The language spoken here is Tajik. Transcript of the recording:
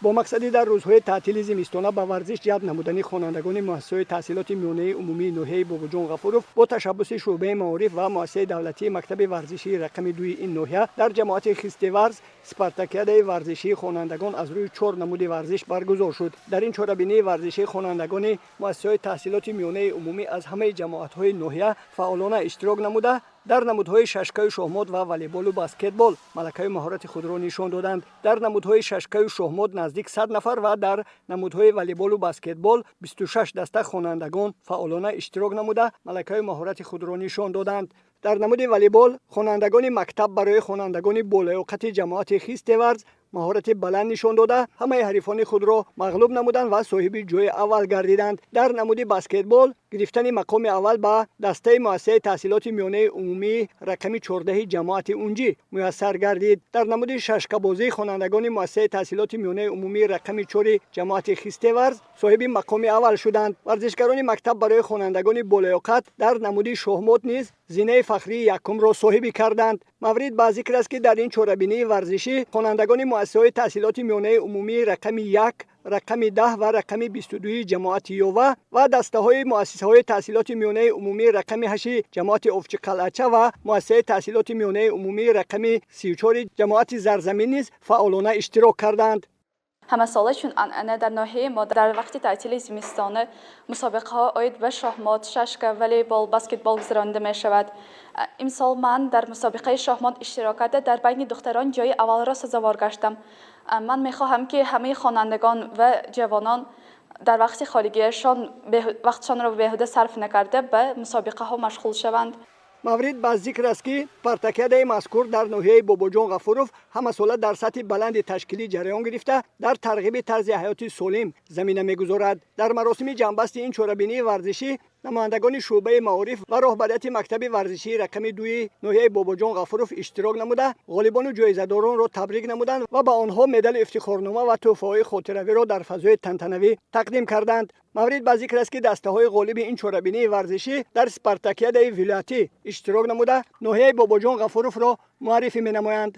Бо мақсади дар рӯзҳои таътили зимистона ба варзиш ҷалб намудани хонандагони муассисаҳои таҳсилоти миёнаи умумии ноҳияи Бобоҷон Ғафуров бо ташаббуси шӯъбаи маориф ва муассисаи давлатии мактаби варзишии рақами дуи ин ноҳия дар ҷамоати Хистеварз спартакиадаи варзишии хонандагон аз рӯи чор намуди варзиш баргузор шуд. Дар ин чорабинии варзишӣ хонандагони муассисаҳои таҳсилоти миёнаи умумӣ аз ҳамаи ҷамоатҳои ноҳия фаъолона иштирок намуда, дар намудҳои шашкаю шоҳмот ва волейболу баскетбол малакаю маҳорати худро нишон доданд. Дар намудҳои шашкаю шоҳмот наздик 100 нафар ва дар намудҳои волейболу баскетбол 26 даста хонандагон фаъолона иштирок намуда, малакаю маҳорати худро нишон доданд. Дар намуди волейбол хонандагони мактаб барои хонандагони болаёқати ҷамоати Хистеварз маҳорати баланд нишон дода, ҳамаи ҳарифони худро мағлуб намуданд ва соҳиби ҷои аввал гардиданд. Дар намуди баскетбол гирифтани мақоми аввал ба дастаи муассисаи таҳсилоти миёнаи умумии рақами 14 ҷамоати Унҷӣ муяссар гардид. Дар намуди шашкабозӣ хонандагони муассисаи таҳсилоти миёнаи умумии рақами 4 ҷамоати Хистеварз соҳиби мақоми аввал шуданд. Варзишгарони мактаб барои хонандагони болаёқат дар намуди шоҳмот низ зинаи фахрии якумро соҳибӣ карданд. Маврид ба зикр аст, ки дар ин чорабинии варзишӣ хонандагони муассисаҳои таҳсилоти миёнаи умумии рақами 1, рақами 10 ва рақами 22 ҷамоати Ёва ва дастаҳои муассисаҳои таҳсилоти миёнаи умумии рақами 8 ҷамоати Овчиқалъача ва муассисаи таҳсилоти миёнаи умумии рақами 34 ҷамоати Зарзамин низ фаъолона иштирок карданд. Ҳамасола чун анъана дар ноҳияи мо дар вақти таътили зимистона мусобиқаҳо оид ба шоҳмот, шашка, волейбол, баскетбол гузаронида мешавад. Имсол ман дар мусобиқаи шоҳмот иштирок карда, дар байни духтарон ҷои аввалро сазовор гаштам. Ман мехоҳам, ки ҳамаи хонандагон ва ҷавонон дар вақти холигиашон вақтшонро беҳуда сарф накарда, ба мусобиқаҳо машғул шаванд. Маврид ба зикр аст, ки спартакиадаи мазкур дар ноҳияи Бобоҷон Ғафуров ҳамасола дар сатҳи баланди ташкилӣ ҷараён гирифта, дар тарғиби тарзи ҳаёти солим замина мегузорад. Дар маросими ҷамъбасти ин чорабинии варзишӣ намояндагони шӯъбаи маориф ва роҳбарияти мактаби варзишии рақами дуи ноҳияи Бобоҷон Ғафуров иштирок намуда, ғолибону ҷоизадоронро табрик намуданд ва ба онҳо медалу ифтихорнома ва тӯҳфаҳои хотиравиро дар фазои тантанавӣ тақдим карданд. Маврид ба зикр аст, ки дастаҳои ғолиби ин чорабинии варзишӣ дар спартакиадаи вилоятӣ иштирок намуда, ноҳияи Бобоҷон Ғафуровро муаррифӣ менамоянд.